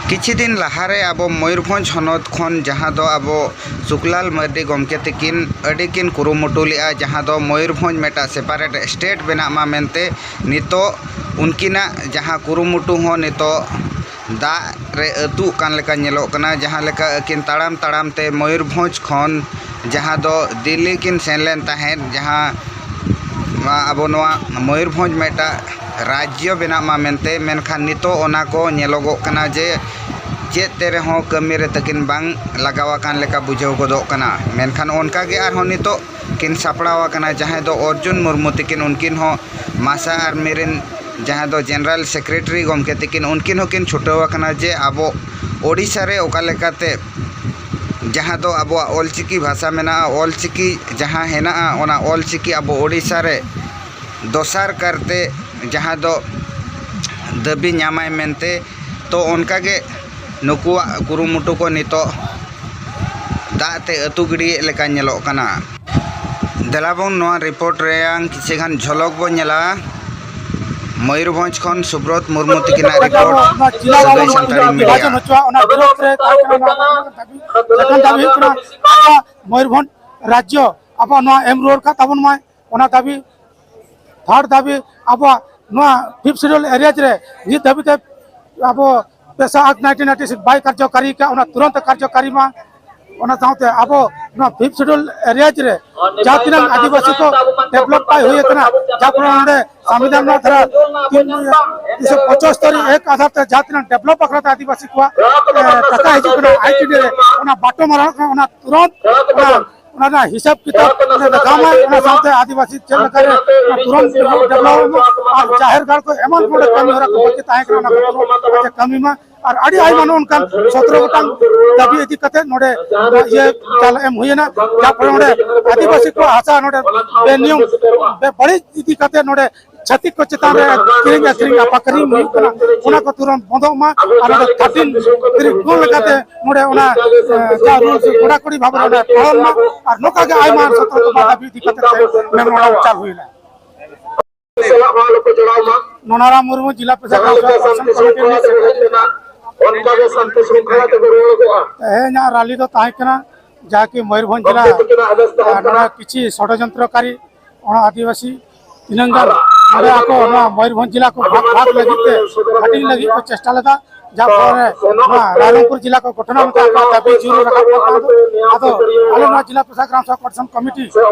ᱠᱤᱪᱷᱩ ᱫᱤᱱ ᱞᱟᱦᱟᱨᱮ ᱟᱵᱚ ᱢᱚᱭᱩᱨᱵᱷᱚᱸᱡᱽ ᱦᱚᱱᱚᱛ ᱠᱷᱚᱱ, ᱡᱟᱦᱟᱸ ᱫᱚ ᱟᱵᱚ ᱥᱩᱠᱞᱟᱞ ᱢᱟᱨᱰᱤ ᱜᱚᱢᱠᱮ ᱛᱤᱠᱤᱱ ᱟᱹᱰᱤ ᱠᱤᱱ ᱠᱩᱨᱩᱢᱩᱴᱩ ᱞᱮᱫᱼᱟ, ᱡᱟᱦᱟᱸ ᱫᱚ ᱢᱚᱭᱩᱨᱵᱷᱚᱸᱡᱽ ᱢᱤᱫᱴᱟᱝ ᱥᱮᱯᱟᱨᱮᱴ ᱥᱴᱮᱴ ᱵᱮᱱᱟᱜ ᱢᱟ ᱢᱮᱱᱛᱮ᱾ ᱱᱤᱛᱚᱜ ᱩᱱᱠᱤᱱᱟᱜ ᱡᱟᱦᱟᱸ ᱠᱩᱨᱩᱢᱩᱴᱩ ᱦᱚᱸ ᱱᱤᱛᱚᱜ ᱫᱟᱜ ᱨᱮ ᱟᱹᱛᱩᱜ ᱠᱟᱱ ᱞᱮᱠᱟ ᱧᱮᱞᱚᱜ ᱠᱟᱱᱟ, ᱡᱟᱦᱟᱸ ᱞᱮᱠᱟ ᱟᱹᱠᱤᱱ ᱛᱟᱲᱟᱢ ᱛᱟᱲᱟᱢ ᱛᱮ ᱢᱚᱭᱩᱨᱵᱷᱚᱸᱡᱽ ᱠᱷᱚᱱ ᱡᱟᱦᱟᱸ ᱫᱚ ᱫᱤᱞᱞᱤ ᱠᱤᱱ ᱥᱮᱱ ᱞᱮᱱ ᱛᱟᱦᱮᱸᱫ, ᱡᱟᱦᱟᱸ ᱱᱚᱣᱟ ᱟᱵᱚ ᱱᱚᱣᱟ ᱢᱚᱭᱩᱨᱵᱷᱚᱸᱡᱽ ᱢᱤᱫᱴᱟᱜ ᱨᱟᱡᱽᱡᱚ ᱵᱮᱱᱟᱜ ᱢᱟ ᱢᱮᱱᱛᱮ, ᱢᱮᱱᱠᱷᱟᱱ ᱱᱤᱛᱚᱜ ᱚᱱᱟ ᱠᱚ ᱧᱮᱞᱚᱜᱚᱜ ᱠᱟᱱᱟ ᱡᱮ ᱪᱮᱫ ᱛᱮ ᱨᱮᱦᱚᱸ ᱠᱟᱹᱢᱤ ᱨᱮ ᱛᱟᱹᱠᱤᱱ ᱵᱟᱝ ᱞᱟᱜᱟᱣ ᱟᱠᱟᱱ ᱞᱮᱠᱟ ᱵᱩᱡᱷᱟᱹᱣ ᱜᱚᱫᱚᱜ ᱠᱟᱱᱟ᱾ ᱢᱮᱱᱠᱷᱟᱱ ᱚᱱᱠᱟ ᱜᱮ ᱟᱨᱦᱚᱸ ᱱᱤᱛᱚᱜ ᱠᱤᱱ ᱥᱟᱯᱲᱟᱣ ᱟᱠᱟᱱᱟ, ᱡᱟᱦᱟᱸᱭ ᱫᱚ ᱚᱨᱡᱩᱱ ᱢᱩᱨᱢᱩ ᱛᱤᱠᱤᱱ, ᱩᱱᱠᱤᱱ ᱦᱚᱸ ᱢᱟᱥᱟ ᱟᱨᱢᱤ ᱨᱮᱱ ᱡᱟᱦᱟᱸᱭ ᱫᱚ ᱡᱮᱱᱟᱨᱟᱞ ᱥᱮᱠᱨᱮᱴᱟᱨᱤ ᱜᱚᱢᱠᱮ ᱛᱤᱠᱤᱱ, ᱩᱱᱠᱤᱱ ᱦᱚᱸᱠᱤᱱ ᱪᱷᱩᱴᱟᱹᱣ ᱟᱠᱟᱱᱟ ᱡᱮ ᱟᱵᱚ ᱳᱰᱤᱥᱟ ᱨᱮ ᱚᱠᱟ ᱞᱮᱠᱟᱛᱮ ᱡᱟᱦᱟᱸ ᱫᱚ ᱟᱵᱚᱣᱟᱜ ᱚᱞᱪᱤᱠᱤ ᱵᱷᱟᱥᱟ ᱢᱮᱱᱟᱜᱼᱟ, ᱚᱞᱪᱤᱠᱤ ᱡᱟᱦᱟᱸ ᱦᱮᱱᱟᱜᱼᱟ, ᱚᱱᱟ ᱚᱞᱪᱤᱠᱤ ᱟᱵᱚ ᱳᱰᱤᱥᱟ ᱨᱮ ᱫᱚᱥᱟᱨ ᱠᱟᱨᱛᱮ ᱡᱟᱦᱟᱸ ᱫᱚ ᱫᱟᱹᱵᱤ ᱧᱟᱢᱟᱭ ᱢᱮᱱᱛᱮ᱾ ᱛᱚ ᱚᱱᱠᱟᱜᱮ ᱱᱩᱠᱩᱣᱟᱜ ᱠᱩᱨᱩᱢᱩᱴᱩ ᱠᱚ ᱱᱤᱛᱚᱜ ᱫᱟᱜ ᱛᱮ ᱟᱹᱛᱩ ᱜᱤᱰᱤᱭᱮᱫ ᱞᱮᱠᱟ ᱧᱮᱞᱚᱜ ᱠᱟᱱᱟ᱾ ᱫᱮᱞᱟᱵᱚᱱ ᱱᱚᱣᱟ ᱨᱤᱯᱳᱨᱴ ᱨᱮᱭᱟᱝ ᱠᱤᱪᱷᱤ ᱜᱟᱱ ᱡᱷᱚᱞᱚᱠ ᱵᱚᱱ ᱧᱮᱞᱟ᱾ ᱢᱚᱭᱩᱨᱵᱷᱚᱸᱡᱽ ᱠᱷᱚᱱ ᱥᱩᱵᱨᱚᱛ ᱢᱩᱨᱢᱩ ᱛᱤᱠᱤᱱᱟᱜ ᱨᱤᱯᱳᱨᱴ, ᱱᱚᱣᱟ ᱡᱤᱞᱟ ᱥᱟᱹᱜᱟᱹᱭ ᱵᱟᱵᱚᱱ ᱥᱟᱱᱛᱟᱲᱤ ᱵᱤᱵᱷᱟᱡᱚᱱ ᱢᱤᱰᱤᱭᱟ᱾ ᱦᱚᱪᱚᱣᱟ, ᱚᱱᱟ ᱵᱤᱨᱳᱫᱷ ᱨᱮ ᱛᱟᱦᱮᱸ ᱠᱟᱱᱟ᱾ ᱱᱚᱣᱟ ᱫᱟᱹᱵᱤ, ᱞᱮᱠᱟᱱ ᱫᱟᱹᱵᱤ ᱦᱩᱭᱩᱜ ᱠᱟᱱᱟ, ᱟᱵᱚᱣᱟᱜ ᱢᱚᱭᱩᱨᱵᱷᱚᱸᱡᱽ ᱨᱟᱡᱽᱡᱚ ᱟᱵᱚᱣᱟᱜ ᱱᱚᱣᱟ ᱮᱢ ᱨᱩᱣᱟᱹᱲ ᱠᱟᱜ ᱛᱟᱵᱚᱱ ᱢᱟᱭ, ᱚᱱᱟ ᱫᱟᱹᱵᱤ᱾ ᱛᱷᱟᱨᱰ ᱫᱟᱹᱵᱤ, ᱟᱵᱚᱣᱟᱜ ᱱᱚᱣᱟ ᱯᱷᱤᱯᱛᱷ ᱥᱤᱰᱩᱞ ᱮᱨᱤᱭᱟ ᱨᱮ ᱱᱤᱛ ᱫᱷᱟᱹᱵᱤᱡ ᱛᱮ ᱟᱵᱚ ᱯᱮᱥᱟ ᱮᱠᱴ ᱱᱟᱭᱤᱱᱴᱤᱱ ᱱᱟᱭᱤᱱᱴᱤ ᱥᱤᱠᱥ ᱵᱟᱭ ᱠᱟᱨᱡᱚᱠᱟᱨᱤ ᱠᱟᱜ, ᱚᱱᱟ ᱛᱩᱨᱟᱹᱱᱛ ᱠᱟᱨᱡᱚᱠᱟᱨᱤ ᱢᱟ᱾ ᱚᱱᱟ ᱥᱟᱶᱛᱮ ᱟᱵᱚ ᱱᱚᱣᱟ ᱯᱷᱤᱯᱛᱷ ᱥᱤᱰᱩᱞ ᱮᱨᱤᱭᱟ ᱨᱮ ᱡᱟᱦᱟᱸ ᱛᱤᱱᱟᱹᱝ ᱟᱹᱫᱤᱵᱟᱹᱥᱤ ᱠᱚ ᱰᱮᱵᱷᱞᱚᱯ ᱵᱟᱭ ᱦᱩᱭ ᱟᱠᱟᱱᱟ, ᱡᱟᱦᱟᱸ ᱯᱷᱚᱞᱚ ᱱᱚᱰᱮ ᱥᱚᱝᱵᱤᱫᱷᱟᱱ ᱨᱮᱱᱟᱜ ᱫᱷᱟᱨᱟ ᱛᱤᱱ, ᱛᱤᱱᱥᱚ ᱯᱚᱸᱪᱟᱛᱛᱳᱨ ᱮᱠ ᱟᱫᱷᱟᱨ ᱛᱮ ᱡᱟᱦᱟᱸ ᱛᱤᱱᱟᱹᱝ ᱰᱮᱵᱷᱞᱚᱯ ᱟᱠᱟᱱᱟ ᱟᱹᱫᱤᱵᱟᱹᱥᱤ ᱠᱚᱣᱟᱜ, ᱮ, ᱴᱟᱠᱟ ᱦᱤᱡᱩᱜ ᱠᱟᱱᱟ ᱟᱭ ᱴᱤ ᱰᱤ ᱨᱮ, ᱚᱱᱟ ᱵᱟᱴᱚ ᱢᱟᱨᱟᱝ ᱠᱟᱱᱟ, ᱚᱱᱟ ᱛᱩᱨᱟᱹᱛ ᱚᱱᱟ, ᱚᱱᱟ ᱨᱮᱱᱟᱜ ᱦᱤᱥᱟᱹᱵ ᱠᱤᱛᱟᱹᱵ ᱚᱸᱰᱮ ᱫᱮᱠᱷᱟᱣ ᱢᱟᱭ, ᱚᱱᱟ ᱥᱟᱶᱛᱮ ᱟᱹᱫᱤᱵᱟᱹᱥᱤ ᱪᱮᱫ ᱞᱮᱠᱟᱨᱮ ᱚᱱᱟ ᱛᱩᱨᱟᱹᱛ ᱰᱮᱵᱷᱞᱚᱯ ᱟᱨ ᱡᱟᱦᱮᱨ ᱜᱟᱲ ᱠᱚ ᱮᱢᱟᱱ ᱠᱚ ᱠᱟᱹᱢᱤ ᱦᱚᱨᱟ ᱠᱚ ᱵᱟᱹᱠᱤ ᱛᱟᱦᱮᱸ ᱠᱟᱱᱟ, ᱚᱱᱟ ᱠᱚ ᱛᱩᱨᱟᱹᱛ ᱠᱟᱹᱢᱤ ᱢᱟ᱾ ᱟᱨ ᱟᱹᱰᱤ ᱟᱭᱢᱟ ᱱᱚᱜᱼᱚ ᱱᱚᱝᱠᱟᱱ ᱥᱚᱛᱨᱚ ᱜᱚᱴᱟᱝ ᱫᱟᱹᱵᱤ ᱤᱫᱤ ᱠᱟᱛᱮ ᱱᱚᱰᱮ ᱤᱭᱟᱹ ᱪᱟᱞ ᱮᱢ ᱦᱩᱭᱮᱱᱟ, ᱡᱟᱦᱟᱸ ᱯᱷᱚᱞᱚ ᱱᱚᱰᱮ ᱟᱹᱫᱤᱵᱟᱹᱥᱤ ᱠᱚᱣᱟᱜ ᱦᱟᱥᱟ ᱱᱚᱰᱮ ᱵᱮᱱᱤᱭᱚᱢ, ᱵᱮ-, ᱵᱟᱹᱲᱤᱡ ᱤᱫᱤ ᱠᱟᱛᱮ ᱱᱚᱰᱮ ᱪᱷᱟᱹᱛᱤᱠ ᱠᱚ ᱪᱮᱛᱟᱱ ᱨᱮ ᱠᱤᱨᱤᱧ ᱟᱹᱠᱷᱨᱤᱧ ᱟᱯᱟᱠᱷᱨᱤᱧ ᱦᱩᱭᱩᱜ ᱠᱟᱱᱟ, ᱚᱱᱟ ᱠᱚ ᱛᱩᱨᱟᱹᱛ ᱵᱚᱱᱫᱚᱜ ᱢᱟ᱾ ᱟᱨ ᱱᱚᱰᱮ ᱛᱷᱟᱨᱴᱤᱱ ᱛᱟᱹᱨᱤᱠᱷ ᱜᱩᱞ ᱞᱮᱠᱟᱛᱮ ᱱᱚᱰᱮ ᱚᱱᱟ, ᱮ, ᱡᱟ ᱨᱩᱞᱥ ᱠᱚᱲᱟᱠᱚᱲᱤ ᱵᱷᱟᱵᱮ ᱱᱚᱰᱮ ᱯᱟᱞᱚᱱ ᱢᱟ᱾ ᱟᱨ ᱱᱚᱝᱠᱟ ᱜᱮ ᱟᱭᱢᱟ ᱥᱚᱛᱨᱚ ᱫᱟᱹᱵᱤ ᱤᱫᱤ ᱠᱟᱛᱮ ᱢᱮᱢᱳᱨᱟᱱᱰᱟᱢ ᱪᱟᱞ ᱦᱩᱭᱱᱟ᱾ ᱱᱚᱱᱟᱨᱟᱢ ᱢᱩᱨᱢᱩ, ᱡᱮᱞᱟ ᱯᱨᱚᱥᱟᱥᱚᱱ ᱠᱚᱢᱤᱴᱤ ᱨᱤᱱᱤᱡ ᱥᱮᱠᱨᱮᱴᱟᱨᱤ᱾ ᱛᱮᱦᱮᱧᱟᱜ ᱨᱟᱞᱤ ᱫᱚ ᱛᱟᱦᱮᱸ ᱠᱟᱱᱟ ᱡᱟᱦᱟᱸ ᱠᱤ ᱢᱚᱭᱩᱨᱵᱷᱚᱸᱡᱽ ᱡᱮᱞᱟ, ᱟᱨ ᱱᱚᱰᱮ ᱠᱤᱪᱷᱤ ᱥᱚᱰᱚᱡᱚᱱᱛᱨᱚᱠᱟᱨᱤ ᱚᱱᱟ ᱟᱹᱫᱤᱵᱟᱹᱥᱤ ᱛᱤᱱᱟᱹᱝ ᱜᱟᱱ ᱱᱚᱰᱮ ᱟᱠᱚ ᱱᱚᱣᱟ ᱢᱚᱭᱩᱨᱵᱷᱚᱸᱡᱽ ᱡᱮᱞᱟ ᱠᱚ ᱵᱷᱟᱜᱽ ᱵᱷᱟᱜᱽ ᱞᱟᱹᱜᱤᱫ ᱛᱮ, ᱦᱟᱹᱴᱤᱧ ᱞᱟᱹᱜᱤᱫ ᱠᱚ ᱪᱮᱥᱴᱟ ᱞᱮᱫᱟ, ᱡᱟᱨ ᱯᱷᱚᱞᱚ ᱨᱮ ᱱᱚᱣᱟ ᱨᱟᱭᱨᱚᱝᱯᱩᱨ ᱡᱮᱞᱟ ᱠᱚ ᱜᱚᱴᱷᱚᱱ ᱢᱮᱱᱛᱮ ᱟᱠᱚᱣᱟᱜ ᱫᱟᱹᱵᱤ ᱡᱳᱨ ᱨᱟᱠᱟᱵ ᱠᱟᱱ ᱛᱟᱦᱮᱸ᱾ ᱟᱫᱚ ᱟᱞᱮ ᱱᱚᱣᱟ ᱡᱮᱞᱟ ᱯᱨᱚᱥᱟᱥᱚᱱ ᱠᱚᱢᱤᱴᱤ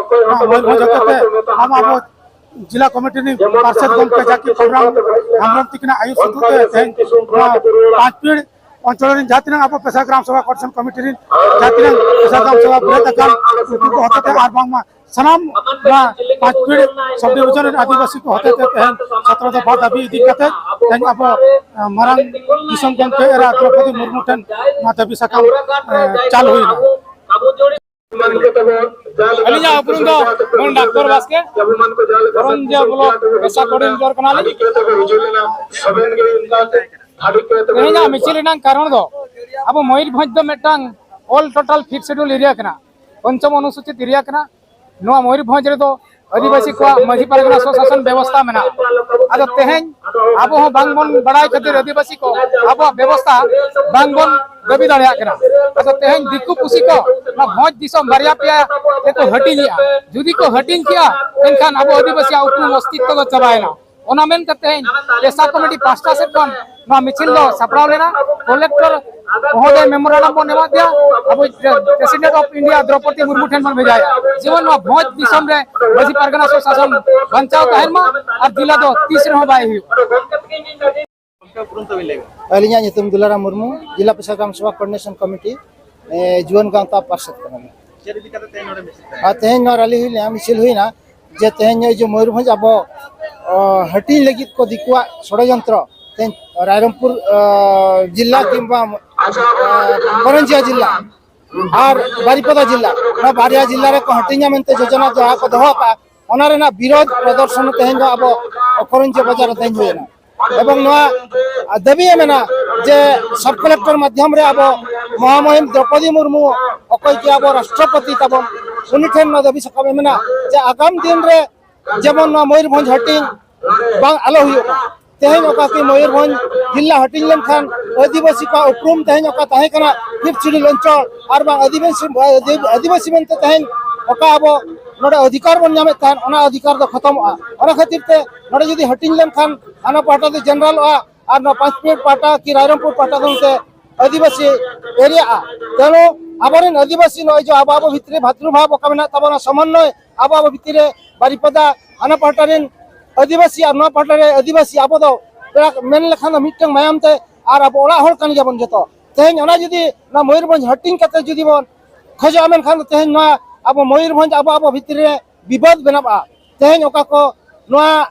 ᱱᱚᱣᱟ ᱢᱚᱭᱩᱨᱵᱷᱚᱸᱡᱽ ᱦᱚᱛᱮᱛᱮ ᱟᱢ ᱟᱵᱚ ᱡᱮᱞᱟ ᱠᱚᱢᱤᱴᱤ ᱨᱤᱱ ᱯᱟᱨᱥᱮᱛ ᱜᱚᱢᱠᱮ ᱡᱟᱹᱠᱤ ᱠᱚᱵᱨᱟᱢ ᱦᱮᱢᱵᱨᱚᱢ ᱛᱤᱠᱤᱱᱟᱜ ᱟᱹᱭᱩᱨ ᱥᱩᱛᱩᱜ ᱛᱮ ᱛᱮᱦᱮᱧ ᱱᱚᱣᱟ ᱯᱟᱸᱪᱯᱤᱲ ᱚᱧᱪᱚᱞ ᱨᱤᱱ ᱡᱟᱦᱟᱸ ᱛᱤᱱᱟᱹᱜ ᱟᱵᱚ ᱯᱮᱥᱟ ᱜᱨᱟᱢ ᱥᱚᱵᱷᱟ ᱠᱚᱨᱯᱚᱨᱮᱥᱚᱱ ᱠᱚᱢᱤᱴᱤ ᱨᱤᱱ ᱡᱟᱦᱟᱸ ᱛᱤᱱᱟᱹᱜ ᱯᱮᱥᱟ ᱜᱨᱟᱢ ᱥᱚᱵᱷᱟ ᱵᱮᱨᱮᱫ ᱟᱠᱟᱱ, ᱩᱱᱠᱩ ᱠᱚ ᱦᱚᱛᱮᱛᱮ ᱟᱨ ᱵᱟᱝᱢᱟ ᱥᱟᱱᱟᱢ ᱱᱚᱣᱟ ᱯᱟᱸᱪᱯᱤᱲ ᱥᱟᱵ ᱰᱤᱵᱤᱡᱚᱱ ᱨᱮᱱ ᱟᱹᱫᱤᱵᱟᱹᱥᱤ ᱠᱚ ᱦᱚᱛᱮᱛᱮ ᱛᱮᱦᱮᱧ ᱥᱚᱛᱨᱚ ᱫᱚᱯᱷᱟ ᱫᱟᱹᱵᱤ ᱤᱫᱤ ᱠᱟᱛᱮ ᱛᱮᱦᱮᱧ ᱟᱵᱚ, ᱮ, ᱢᱟᱨᱟᱝ ᱫᱤᱥᱚᱢ ᱜᱚᱢᱠᱮ ᱮᱨᱟ ᱫᱨᱚᱯᱚᱫᱤ ᱢᱩᱨᱢᱩ ᱴᱷᱮᱱ ᱱᱚᱣᱟ ᱫᱟᱹᱵᱤ ᱥᱟᱠᱟᱢ, ᱮ, ᱪᱟᱞ ᱦᱩᱭᱱᱟ᱾ ᱟᱹᱞᱤᱧᱟᱜ ᱩᱯᱨᱩᱢ ᱫᱚ ᱢᱟᱹᱱ ᱰᱟᱠᱛᱚᱨ ᱵᱟᱥᱠᱮ, ᱠᱚᱨᱚᱧᱡᱤᱭᱟ ᱵᱞᱚᱠ ᱯᱮᱥᱟ ᱠᱳᱰᱤᱱᱮᱴᱚᱨ ᱠᱟᱱᱟᱞᱤᱧ᱾ ᱛᱮᱦᱮᱧᱟᱜ ᱢᱤᱪᱷᱤᱞ ᱨᱮᱱᱟᱜ ᱠᱟᱨᱚᱱ ᱫᱚ ᱟᱵᱚ ᱢᱚᱭᱩᱨᱵᱷᱚᱸᱡᱽ ᱫᱚ ᱢᱤᱫᱴᱟᱝ ᱚᱞ ᱴᱳᱴᱟᱞ ᱯᱷᱤᱯᱛᱷ ᱥᱤᱰᱩᱞ ᱮᱨᱤᱭᱟ ᱠᱟᱱᱟ, ᱯᱚᱧᱪᱚᱢ ᱚᱱᱩᱥᱩᱪᱤᱛ ᱮᱨᱤᱭᱟ ᱠᱟᱱᱟ᱾ ᱱᱚᱣᱟ ᱢᱚᱭᱩᱨᱵᱷᱚᱸᱡᱽ ᱨᱮᱫᱚ ᱟᱹᱫᱤᱵᱟᱹᱥᱤ ᱠᱚᱣᱟᱜ ᱢᱟᱹᱡᱷᱤ ᱯᱟᱨᱜᱟᱱᱟ ᱥᱚᱥᱟᱥᱚᱱ ᱵᱮᱵᱚᱥᱛᱷᱟ ᱢᱮᱱᱟᱜᱼᱟ᱾ ᱟᱫᱚ ᱛᱮᱦᱮᱧ ᱟᱵᱚ ᱦᱚᱸ ᱵᱟᱝᱵᱚᱱ ᱵᱟᱲᱟᱭ ᱠᱷᱟᱹᱛᱤᱨ ᱟᱹᱫᱤᱵᱟᱹᱥᱤ ᱠᱚ ᱟᱵᱚᱣᱟᱜ ᱵᱮᱵᱚᱥᱛᱷᱟ ᱵᱟᱝᱵᱚᱱ ᱫᱟᱹᱵᱤ ᱫᱟᱲᱮᱭᱟᱜ ᱠᱟᱱᱟ᱾ ᱟᱫᱚ ᱛᱮᱦᱮᱧ ᱫᱤᱠᱩ ᱯᱩᱥᱤ ᱠᱚ ᱱᱚᱣᱟ ᱵᱷᱚᱸᱡᱽ ᱫᱤᱥᱚᱢ ᱵᱟᱨᱭᱟ ᱯᱮᱭᱟ ᱛᱮᱠᱚ ᱦᱟᱹᱴᱤᱧᱮᱜᱼᱟ᱾ ᱡᱩᱫᱤ ᱠᱚ ᱦᱟᱹᱴᱤᱧ ᱠᱮᱜᱼᱟ, ᱮᱱᱠᱷᱟᱱ ᱟᱵᱚ ᱟᱹᱫᱤᱵᱟᱹᱥᱤᱭᱟᱜ ᱩᱯᱨᱩᱢ ᱚᱥᱛᱤᱛᱛᱚ ᱫᱚ ᱪᱟᱵᱟᱭᱮᱱᱟ᱾ ᱚᱱᱟ ᱢᱮᱱ ᱠᱟᱛᱮ ᱛᱮᱦᱮᱧ ᱯᱮᱥᱟ ᱠᱚᱢᱤᱴᱤ ᱯᱟᱦᱴᱟ ᱥᱮᱫ ᱠᱷᱚᱱ ᱱᱚᱣᱟ ᱢᱤᱪᱷᱤᱞ ᱫᱚ ᱥᱟᱯᱲᱟᱣ ᱞᱮᱱᱟ᱾ ᱠᱚᱞᱮᱠᱴᱚᱨ ᱢᱚᱦᱳᱫᱚᱭ ᱢᱮᱢᱳᱨᱟᱱᱰᱟᱢ ᱵᱚᱱ ᱮᱢᱟ ᱫᱮᱭᱟ, ᱟᱵᱚ president of India Droupadi Murmu ᱴᱷᱮᱱ ᱵᱚᱱ ᱵᱷᱮᱡᱟᱭᱟ᱾ ᱡᱮᱢᱚᱱ ᱱᱚᱣᱟ ᱵᱷᱚᱸᱡᱽ ᱫᱤᱥᱚᱢ ᱨᱮ ᱢᱟᱹᱡᱷᱤ ᱯᱟᱨᱜᱟᱱᱟ ᱥᱩᱥᱟᱥᱚᱱ ᱵᱟᱧᱪᱟᱣ ᱛᱟᱦᱮᱱ ᱢᱟ ᱟᱨ ᱡᱤᱞᱟ ᱫᱚ ᱛᱤᱥ ᱨᱮᱦᱚᱸ ᱵᱟᱭ ᱦᱩᱭᱩᱜᱼᱟ᱾ ᱟᱹᱞᱤᱧᱟᱜ ᱧᱩᱛᱩᱢ ᱫᱩᱞᱟᱨᱟᱢ ᱢᱩᱨᱢᱩ, ᱡᱤᱞᱟ ᱯᱮᱥᱟ ᱜᱨᱟᱢ ᱥᱮᱵᱟ ᱠᱳᱚᱨᱰᱤᱱᱮᱥᱚᱱ ᱠᱚᱢᱤᱴᱤ, ᱮ, ᱡᱩᱣᱟᱹᱱ ᱜᱟᱶᱛᱟ ᱯᱟᱨᱥᱮᱛ ᱠᱟᱱᱟᱞᱤᱧ᱾ ᱪᱮᱫ ᱤᱫᱤ ᱠᱟᱛᱮ ᱛᱮᱦᱮᱧ ᱱᱚᱰᱮ ᱢᱤᱪᱷᱤᱞ ᱛᱟᱦᱮᱸ ᱟᱨ ᱛᱮᱦᱮᱧ ᱱᱚᱣᱟ ᱨᱟᱞᱤ ᱦᱩᱭ ᱞᱮᱱᱟ, ᱢᱤᱪᱷᱤᱞ ᱦᱩᱭᱱᱟ, ᱡᱮ ᱛᱮᱦᱮᱧ ᱱᱚᱜᱼᱚᱭ ᱡᱮ ᱢᱚᱭᱩᱨᱵᱷᱚᱸᱡᱽ ᱟᱵᱚ, ᱚ, ᱦᱟᱹᱴᱤᱧ ᱞᱟᱹᱜᱤᱫ ᱠᱚ ᱫᱤᱠᱩᱣᱟᱜ ᱥᱚᱲᱚᱡᱚᱱᱛᱨᱚ, ᱛᱮᱦᱮᱧ ᱨᱟᱭᱨᱚᱝᱯᱩᱨ, ᱚ, ᱡᱤᱞᱟ ᱠᱤᱝᱵᱟ, ᱚ, ᱠᱚᱨᱚᱧᱡᱤᱭᱟ ᱡᱤᱞᱟ ᱟᱨ ᱵᱟᱨᱤᱯᱟᱫᱟ ᱡᱤᱞᱟ, ᱱᱚᱣᱟ ᱵᱟᱨᱭᱟ ᱡᱤᱞᱟ ᱨᱮᱠᱚ ᱦᱟᱹᱴᱤᱧᱟ ᱢᱮᱱᱛᱮ ᱡᱳᱡᱚᱱᱟ ᱡᱟᱦᱟᱸ ᱠᱚ ᱫᱚᱦᱚ ᱟᱠᱟᱫᱼᱟ, ᱚᱱᱟ ᱨᱮᱱᱟᱜ ᱵᱤᱨᱳᱫᱷ ᱯᱨᱚᱫᱚᱨᱥᱚᱱ ᱛᱮᱦᱮᱧ ᱫᱚ ᱟᱵᱚ ᱠᱚᱨᱚᱧᱡᱤᱭᱟ ᱵᱟᱡᱟᱨ ᱨᱮ ᱛᱮᱦᱮᱧ ᱦᱩᱭᱮᱱᱟ᱾ ᱮᱵᱚᱝ ᱱᱚᱣᱟ ᱫᱟᱹᱵᱤ ᱮ ᱢᱮᱱᱟ ᱡᱮ ᱥᱟᱵ ᱠᱚᱞᱮᱠᱴᱚᱨ ᱢᱟᱫᱽᱫᱷᱚᱢ ᱨᱮ ᱟᱵᱚ ᱢᱚᱦᱟᱢᱚᱦᱤᱢ ᱫᱨᱚᱯᱚᱫᱤ ᱢᱩᱨᱢᱩ, ᱚᱠᱚᱭ ᱡᱮ ᱟᱵᱚ ᱨᱟᱥᱴᱨᱚᱯᱚᱛᱤ ᱛᱟᱵᱚᱱ, ᱩᱱᱤ ᱴᱷᱮᱱ ᱱᱚᱣᱟ ᱫᱟᱹᱵᱤ ᱥᱟᱠᱟᱢ ᱮ ᱢᱮᱱᱟ ᱡᱮ ᱟᱜᱟᱢ ᱫᱤᱱ ᱨᱮ ᱡᱮᱢᱚᱱ ᱱᱚᱣᱟ ᱢᱚᱭᱩᱨᱵᱷᱚᱸᱡᱽ ᱦᱟᱹᱴᱤᱧ ᱵᱟᱝ ᱟᱞᱚ ᱦᱩᱭᱩᱜ ᱢᱟ᱾ ᱛᱮᱦᱮᱧ ᱚᱠᱟ ᱠᱤ ᱢᱚᱭᱩᱨᱵᱷᱚᱸᱡᱽ ᱡᱤᱞᱟ ᱦᱟᱹᱴᱤᱧ ᱞᱮᱱᱠᱷᱟᱱ ᱟᱹᱫᱤᱵᱟᱹᱥᱤ ᱠᱚᱣᱟᱜ ᱩᱯᱨᱩᱢ ᱛᱮᱦᱮᱧ ᱚᱠᱟ ᱛᱟᱦᱮᱸ ᱠᱟᱱᱟ ᱯᱷᱤᱯᱛᱷ ᱥᱤᱰᱩᱞ ᱚᱧᱪᱚᱞ ᱟᱨ ᱵᱟᱝ ᱟᱹᱫᱤᱵᱟᱹᱥᱤ, ᱟᱹᱫᱤᱵᱟᱹᱥᱤ ᱢᱮᱱᱛᱮ ᱛᱮᱦᱮᱧ ᱚᱠᱟ ᱟᱵᱚ ᱱᱚᱰᱮ ᱚᱫᱷᱤᱠᱟᱨ ᱵᱚᱱ ᱧᱟᱢᱮᱫ ᱛᱟᱦᱮᱸᱫ, ᱚᱱᱟ ᱚᱫᱷᱤᱠᱟᱨ ᱫᱚ ᱠᱷᱚᱛᱚᱢᱚᱜᱼᱟ᱾ ᱚᱱᱟ ᱠᱷᱟᱹᱛᱤᱨ ᱛᱮ ᱱᱚᱰᱮ ᱡᱩᱫᱤ ᱦᱟᱹᱴᱤᱧ ᱞᱮᱱᱠᱷᱟᱱ ᱦᱟᱱᱟ ᱯᱟᱦᱴᱟ ᱫᱚ ᱡᱮᱱᱟᱨᱟᱞᱚᱜᱼᱟ ᱟᱨ ᱱᱚᱣᱟ ᱯᱟᱸᱪᱯᱤᱲ ᱯᱟᱦᱴᱟ ᱠᱤ ᱨᱟᱭᱨᱚᱝᱯᱩᱨ ᱯᱟᱦᱴᱟ ᱫᱚ ᱚᱱᱛᱮ ᱟᱹᱫᱤᱵᱟᱹᱥᱤ ᱮᱨᱤᱭᱟᱜᱼᱟ᱾ ᱛᱮᱱᱩ ᱟᱵᱚᱨᱮᱱ ᱟᱹᱫᱤᱵᱟᱹᱥᱤ ᱱᱚᱜᱼᱚᱭ ᱡᱮ ᱟᱵᱚ, ᱟᱵᱚ ᱵᱷᱤᱛᱨᱤ ᱵᱷᱟᱛᱨᱩᱵᱷᱟᱵ ᱚᱠᱟ ᱢᱮᱱᱟᱜ ᱛᱟᱵᱚᱱᱟ, ᱥᱚᱢᱚᱱᱱᱚᱭ ᱟᱵᱚ, ᱟᱵᱚ ᱵᱷᱤᱛᱨᱤ ᱨᱮ ᱵᱟᱨᱤᱯᱟᱫᱟ ᱦᱟᱱᱟ ᱯᱟᱦᱴᱟ ᱨᱮᱱ ᱟᱹᱫᱤᱵᱟᱹᱥᱤ ᱟᱨ ᱱᱚᱣᱟ ᱯᱟᱦᱴᱟ ᱨᱮ ᱟᱹᱫᱤᱵᱟᱹᱥᱤ, ᱟᱵᱚ ᱫᱚ ᱯᱮᱲᱟ ᱢᱮᱱ ᱞᱮᱠᱷᱟᱱ ᱫᱚ ᱢᱤᱫᱴᱟᱝ ᱢᱟᱭᱟᱢ ᱛᱮ ᱟᱨ ᱟᱵᱚ ᱚᱲᱟᱜ ᱦᱚᱲ ᱠᱟᱱ ᱜᱮᱭᱟᱵᱚᱱ ᱡᱚᱛᱚ᱾ ᱛᱮᱦᱮᱧ ᱚᱱᱟ ᱡᱩᱫᱤ ᱱᱚᱣᱟ ᱢᱚᱭᱩᱨᱵᱷᱚᱸᱡᱽ ᱦᱟᱹᱴᱤᱧ ᱠᱟᱛᱮ ᱡᱩᱫᱤ ᱵᱚᱱ ᱠᱷᱚᱡᱚᱜᱼᱟ, ᱢᱮᱱᱠᱷᱟᱱ ᱫᱚ ᱛᱮᱦᱮᱧ ᱱᱚᱣᱟ ᱟᱵᱚ ᱢᱚᱭᱩᱨᱵᱷᱚᱸᱡᱽ ᱟᱵᱚ, ᱟᱵᱚ ᱵᱷᱤᱛᱨᱤ ᱨᱮ ᱵᱤᱵᱟᱹᱫ ᱵᱮᱱᱟᱜᱼᱟ᱾ ᱛᱮᱦᱮᱧ ᱚᱠᱟ ᱠᱚ ᱱᱚᱣᱟ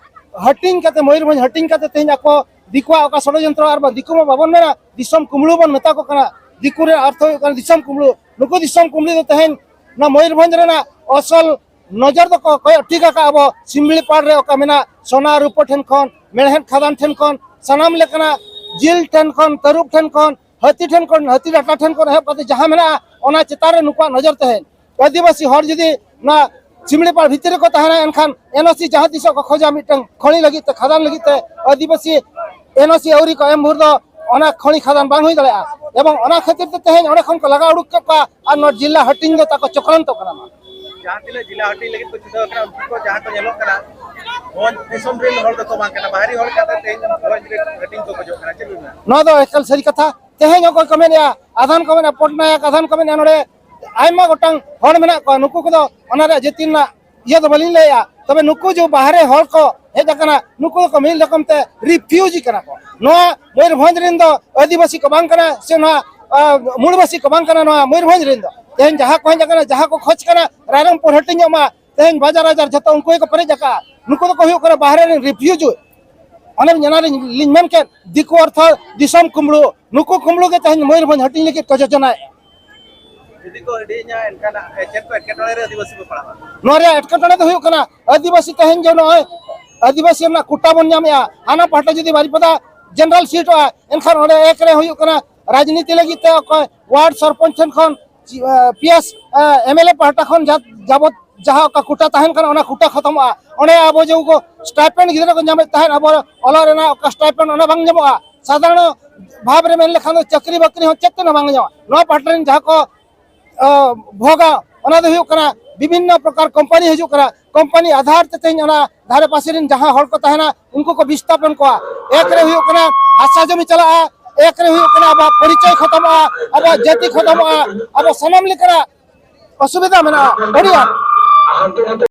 ᱦᱟᱹᱴᱤᱧ ᱠᱟᱛᱮ, ᱢᱚᱭᱩᱨᱵᱷᱚᱸᱡᱽ ᱦᱟᱹᱴᱤᱧ ᱠᱟᱛᱮ ᱛᱮᱦᱮᱧ ᱟᱠᱚ ᱫᱤᱠᱩᱣᱟᱜ ᱚᱠᱟ ᱥᱚᱲᱚᱡᱚᱱᱛᱨᱚ, ᱟᱨ ᱵᱟᱝ ᱫᱤᱠᱩ ᱢᱟ ᱵᱟᱵᱚᱱ ᱢᱮᱱᱟ, ᱫᱤᱥᱚᱢ ᱠᱩᱢᱵᱽᱲᱩ ᱵᱚᱱ ᱢᱮᱛᱟ ᱠᱚ ᱠᱟᱱᱟ᱾ ᱫᱤᱠᱩ ᱨᱮᱱᱟᱜ ᱚᱨᱛᱷᱚ ᱦᱩᱭᱩᱜ ᱠᱟᱱᱟ ᱫᱤᱥᱚᱢ ᱠᱩᱢᱵᱽᱲᱩ᱾ ᱱᱩᱠᱩ ᱫᱤᱥᱚᱢ ᱠᱩᱢᱵᱽᱲᱩ ᱫᱚ ᱛᱮᱦᱮᱧ ᱱᱚᱣᱟ ᱢᱚᱭᱩᱨᱵᱷᱚᱸᱡᱽ ᱨᱮᱱᱟᱜ ᱚᱥᱚᱞ ᱱᱚᱡᱚᱨ ᱫᱚᱠᱚ ᱠᱚᱭᱚᱜ ᱴᱷᱤᱠ ᱟᱠᱟᱫ ᱟᱵᱚ ᱥᱤᱢᱞᱤᱯᱟᱲ ᱨᱮ ᱚᱠᱟ ᱢᱮᱱᱟᱜ ᱥᱚᱱᱟ ᱨᱩᱯᱟᱹ ᱴᱷᱮᱱ ᱠᱷᱚᱱ, ᱢᱮᱲᱦᱮᱫ ᱠᱷᱟᱫᱟᱱ ᱴᱷᱮᱱ ᱠᱷᱚᱱ, ᱥᱟᱱᱟᱢ ᱞᱮᱠᱟᱱᱟᱜ ᱡᱤᱞ ᱴᱷᱮᱱ ᱠᱷᱚᱱ, ᱛᱟᱹᱨᱩᱵ ᱴᱷᱮᱱ ᱠᱷᱚᱱ, ᱦᱟᱹᱛᱤ ᱴᱷᱮᱱ ᱠᱷᱚᱱ, ᱦᱟᱹᱛᱤ ᱰᱟᱴᱟ ᱴᱷᱮᱱ ᱠᱷᱚᱱ ᱮᱦᱚᱵ ᱠᱟᱛᱮ ᱡᱟᱦᱟᱸ ᱢᱮᱱᱟᱜᱼᱟ, ᱚᱱᱟ ᱪᱮᱛᱟᱱ ᱨᱮ ᱱᱩᱠᱩᱣᱟᱜ ᱱᱚᱡᱚᱨ ᱛᱟᱦᱮᱸᱱ᱾ ᱟᱹᱫᱤᱵᱟᱹᱥᱤ ᱦᱚᱲ ᱡᱩᱫᱤ ᱱᱚᱣᱟ ᱥᱤᱢᱞᱤᱯᱟᱲ ᱵᱷᱤᱛᱤᱨ ᱨᱮᱠᱚ ᱛᱟᱦᱮᱱᱟ, ᱮᱱᱠᱷᱟᱱ ᱮᱱ ᱳ ᱥᱤ ᱡᱟᱦᱟᱸ ᱛᱤᱥᱚᱜ ᱠᱚ ᱠᱷᱚᱡᱟ ᱢᱤᱫᱴᱟᱝ ᱠᱷᱚᱱᱤ ᱞᱟᱹᱜᱤᱫ ᱛᱮ, ᱠᱷᱟᱫᱟᱱ ᱞᱟᱹᱜᱤᱫ ᱛᱮ, ᱟᱹᱫᱤᱵᱟᱹᱥᱤ ᱮᱱ ᱳ ᱥᱤ ᱟᱹᱣᱨᱤ ᱠᱚ ᱮᱢ ᱵᱷᱳᱨ ᱫᱚ ᱚᱱᱟ ᱠᱷᱚᱱᱤ ᱠᱷᱟᱫᱟᱱ ᱵᱟᱝ ᱦᱩᱭ ᱫᱟᱲᱮᱭᱟᱜᱼᱟ᱾ ᱮᱵᱚᱝ ᱚᱱᱟ ᱠᱷᱟᱹᱛᱤᱨ ᱛᱮ ᱛᱮᱦᱮᱧ ᱚᱸᱰᱮ ᱠᱷᱚᱱ ᱠᱚ ᱞᱟᱜᱟ ᱩᱰᱩᱠ ᱠᱮᱫ ᱠᱚᱣᱟ ᱟᱨ ᱱᱚᱣᱟ ᱡᱤᱞᱟ ᱦᱟᱹᱴᱤᱧ ᱫᱚ ᱛᱟᱠᱚ ᱪᱚᱠᱨᱟᱱᱛᱚ ᱠᱟᱱᱟ᱾ ᱡᱟᱦᱟᱸ ᱛᱤᱱᱟᱹᱜ ᱡᱤᱞᱟ ᱦᱟᱹᱴᱤᱧ ᱞᱟᱹᱜᱤᱫ ᱠᱚ ᱪᱷᱩᱴᱟᱹᱣ ᱠᱟᱱᱟ, ᱩᱱᱠᱩ ᱠᱚ ᱡᱟᱦᱟᱸ ᱠᱚ ᱧᱮᱞᱚᱜ ᱠᱟᱱᱟ, ᱱᱚᱣᱟ ᱫᱤᱥᱚᱢ ᱨᱮᱱ ᱦᱚᱲ ᱫᱚᱠᱚ ᱵᱟᱝ ᱠᱟᱱᱟ, ᱵᱟᱦᱨᱮ ᱦᱚᱲ ᱠᱟᱛᱮ ᱛᱮᱦᱮᱧ ᱦᱟᱹᱴᱤᱧ ᱠᱚ ᱠᱷᱚᱡᱚᱜ ᱠᱟᱱᱟ᱾ ᱪᱮᱫ ᱵᱤᱱ ᱢᱮᱱᱟ? ᱱᱚᱣᱟ ᱫᱚ ᱮᱠᱟᱞ ᱥᱟᱹᱨᱤ ᱠᱟᱛᱷᱟ᱾ ᱛᱮᱦᱮᱧ ᱚᱠᱚᱭ ᱠᱚ ᱢᱮᱱᱮᱫᱼᱟ, ᱟᱫᱷᱟᱱ ᱠᱚ ᱢᱮᱱᱟ ᱯᱚᱴᱱᱟᱭᱮᱠ, ᱟᱫᱷᱟᱱ ᱠᱚ ᱢᱮᱱᱟ ᱱᱚᱰᱮ ᱟᱭᱢᱟ ᱜᱚᱴᱟᱝ ᱦᱚᱲ ᱢᱮᱱᱟᱜ ᱠᱚᱣᱟ, ᱱᱩᱠᱩ ᱠᱚᱫᱚ ᱚᱱᱟ ᱨᱮᱭᱟᱜ ᱡᱟᱹᱛᱤ ᱨᱮᱱᱟᱜ ᱤᱭᱟᱹ ᱫᱚ ᱵᱟᱹᱞᱤᱧ ᱞᱟᱹᱭᱮᱫᱼᱟ᱾ ᱛᱚᱵᱮ ᱱᱩᱠᱩ ᱡᱮ ᱵᱟᱦᱨᱮ ᱦᱚᱲ ᱠᱚ ᱦᱮᱡ ᱟᱠᱟᱱᱟ, ᱱᱩᱠᱩ ᱫᱚᱠᱚ ᱢᱤᱫ ᱨᱚᱠᱚᱢ ᱛᱮ ᱨᱤᱯᱷᱤᱭᱩᱡᱤ ᱠᱟᱱᱟ ᱠᱚ᱾ ᱱᱚᱣᱟ ᱢᱚᱭᱩᱨᱵᱷᱚᱸᱡᱽ ᱨᱮᱱ ᱫᱚ ᱟᱹᱫᱤᱵᱟᱹᱥᱤ ᱠᱚ ᱵᱟᱝ ᱠᱟᱱᱟ, ᱥᱮ ᱱᱚᱣᱟ ᱟ, ᱢᱩᱲᱵᱟᱹᱥᱤ ᱠᱚ ᱵᱟᱝ ᱠᱟᱱᱟ ᱱᱚᱣᱟ ᱢᱚᱭᱩᱨᱵᱷᱚᱸᱡᱽ ᱨᱮᱱ ᱫᱚ᱾ ᱛᱮᱦᱮᱧ ᱡᱟᱦᱟᱸ ᱠᱚ ᱦᱮᱡ ᱟᱠᱟᱱᱟ, ᱡᱟᱦᱟᱸ ᱠᱚ ᱠᱷᱚᱡᱽ ᱠᱟᱱᱟ ᱨᱟᱭᱨᱚᱝᱯᱩᱨ ᱦᱟᱹᱴᱤᱧᱚᱜ ᱢᱟ, ᱛᱮᱦᱮᱧ ᱵᱟᱡᱟᱨ ᱟᱡᱟᱨ ᱡᱷᱚᱛᱚ ᱩᱱᱠᱩ ᱜᱮᱠᱚ ᱯᱮᱨᱮᱡ ᱟᱠᱟᱫᱼᱟ᱾ ᱱᱩᱠᱩ ᱫᱚᱠᱚ ᱦᱩᱭᱩᱜ ᱠᱟᱱᱟ ᱵᱟᱦᱨᱮ ᱨᱮᱱ ᱨᱤᱯᱷᱤᱭᱩᱡᱤ᱾ ᱚᱱᱮ ᱧᱮᱞᱟ ᱞᱤᱧ, ᱞᱤᱧ ᱢᱮᱱ ᱠᱮᱫ, ᱫᱤᱠᱩ ᱚᱨᱛᱷᱚ ᱫᱤᱥᱚᱢ ᱠᱩᱢᱵᱽᱲᱩ, ᱱᱩᱠᱩ ᱠᱩᱢᱵᱽᱲᱩ ᱜᱮ ᱛᱮᱦᱮᱧ ᱢᱚᱭᱩᱨᱵᱷᱚᱸᱡᱽ ᱦᱟᱹᱴᱤᱧ ᱞᱟᱹᱜᱤᱫ ᱠᱚ ᱡᱳᱡᱚᱱᱟᱭᱮᱫᱼᱟ᱾ ᱡᱩᱫᱤ ᱠᱚ ᱦᱟᱹᱴᱤᱧᱟ, ᱮᱱᱠᱷᱟᱱ ᱪᱮᱫ ᱠᱚ ᱮᱴᱠᱮᱴᱚᱬᱮ ᱨᱮ ᱟᱹᱫᱤᱵᱟᱹᱥᱤ ᱠᱚ ᱯᱟᱲᱟᱜᱼᱟ? ᱱᱚᱣᱟ ᱨᱮᱭᱟᱜ ᱮᱴᱠᱮᱴᱚᱬᱮ ᱫᱚ ᱦᱩᱭᱩᱜ ᱠᱟᱱᱟ, ᱟᱹᱫᱤᱵᱟᱹᱥᱤ ᱛᱮᱦᱮᱧ ᱡᱮ ᱱᱚᱜᱼᱚᱭ ᱟᱹᱫᱤᱵᱟᱹᱥᱤ ᱨᱮᱱᱟᱜ ᱠᱳᱴᱟ ᱵᱚᱱ ᱧᱟᱢᱮᱫᱼᱟ, ᱦᱟᱱᱟ ᱯᱟᱦᱴᱟ ᱡᱩᱫᱤ ᱵᱟᱨᱤᱯᱟᱫᱟ ᱡᱮᱱᱟᱨᱟᱞ ᱥᱤᱴᱚᱜᱼᱟ, ᱮᱱᱠᱷᱟᱱ ᱚᱸᱰᱮ ᱮᱠ ᱨᱮ ᱦᱩᱭᱩᱜ ᱠᱟᱱᱟ ᱨᱟᱡᱽᱱᱤᱛᱤ ᱞᱟᱹᱜᱤᱫ ᱛᱮ ᱚᱠᱚᱭ ᱣᱟᱨᱰ ᱥᱚᱨᱯᱚᱧᱪ ᱴᱷᱮᱱ ᱠᱷᱚᱱ P S M L A ᱯᱟᱦᱴᱟ ᱠᱷᱚᱱ ᱡᱟ-, ᱡᱟᱵᱚᱛ ᱡᱟᱦᱟᱸ ᱚᱠᱟ ᱠᱳᱴᱟ ᱛᱟᱦᱮᱱ ᱠᱟᱱᱟ, ᱚᱱᱟ ᱠᱳᱴᱟ ᱠᱷᱚᱛᱚᱢᱚᱜᱼᱟ᱾ ᱚᱸᱰᱮ ᱟᱵᱚ ᱡᱮ ᱩᱱᱠᱩ ᱥᱴᱟᱭᱯᱮᱱᱰ ᱜᱤᱫᱽᱨᱟᱹ ᱠᱚ ᱧᱟᱢᱮᱫ ᱛᱟᱦᱮᱸᱫ, ᱟᱵᱚ ᱚᱞᱚᱜ ᱨᱮᱱᱟᱜ ᱚᱠᱟ ᱥᱴᱟᱭᱯᱮᱱᱰ, ᱚᱱᱟ ᱵᱟᱝ ᱧᱟᱢᱚᱜᱼᱟ᱾ ᱥᱟᱫᱷᱟᱨᱚᱱ ᱵᱷᱟᱵᱽ ᱨᱮ ᱢᱮᱱ ᱞᱮᱠᱷᱟᱱ ᱫᱚ ᱪᱟᱹᱠᱨᱤ ᱵᱟᱹᱠᱨᱤ ᱦᱚᱸ ᱪᱮᱫ ᱛᱮ ᱦᱚᱸ ᱵᱟᱝ ᱧᱟᱢᱚᱜᱼᱟ᱾ ᱱᱚᱣᱟ ᱯᱟᱦᱴᱟ ᱨᱮᱱ ᱡᱟᱦᱟᱸ ᱠᱚ ᱟ, ᱵᱷᱳᱜᱟ, ᱚᱱᱟ ᱫᱚ ᱦᱩᱭᱩᱜ ᱠᱟᱱᱟ ᱵᱤᱵᱷᱤᱱᱱᱚ ᱯᱨᱚᱠᱟᱨ ᱠᱳᱢᱯᱟᱱᱤ ᱦᱤᱡᱩᱜ ᱠᱟᱱᱟ, ᱠᱳᱢᱯᱟᱱᱤ ᱟᱫᱷᱟᱨ ᱛᱮ ᱛᱮᱦᱮᱧ ᱚᱱᱟ ᱫᱷᱟᱨᱮ ᱯᱟᱥᱮ ᱨᱮᱱ ᱡᱟᱦᱟᱸ ᱦᱚᱲ ᱠᱚ ᱛᱟᱦᱮᱱᱟ, ᱩᱱᱠᱩ ᱠᱚ ᱵᱤᱥᱛᱷᱟᱯᱚᱱ ᱠᱚᱣᱟ᱾ ᱮᱠ ᱨᱮ ᱦᱩᱭᱩᱜ ᱠᱟᱱᱟ ᱦᱟᱥᱟ ᱡᱚᱢᱤ ᱪᱟᱞᱟᱜᱼᱟ, ᱮᱠ ᱨᱮ ᱦᱩᱭᱩᱜ ᱠᱟᱱᱟ ᱟᱵᱚᱣᱟᱜ ᱯᱚᱨᱤᱪᱚᱭ ᱠᱷᱚᱛᱚᱢᱚᱜᱼᱟ, ᱟᱵᱚᱣᱟᱜ ᱡᱟᱹᱛᱤ ᱠᱷᱚᱛᱚᱢᱚᱜᱼᱟ, ᱟᱵᱚ ᱥᱟᱱᱟᱢ ᱞᱮᱠᱟᱱᱟᱜ ᱚᱥᱩᱵᱤᱫᱷᱟ ᱢᱮᱱᱟᱜᱼᱟ᱾ ᱟᱹᱰᱤ ᱟᱸᱴ᱾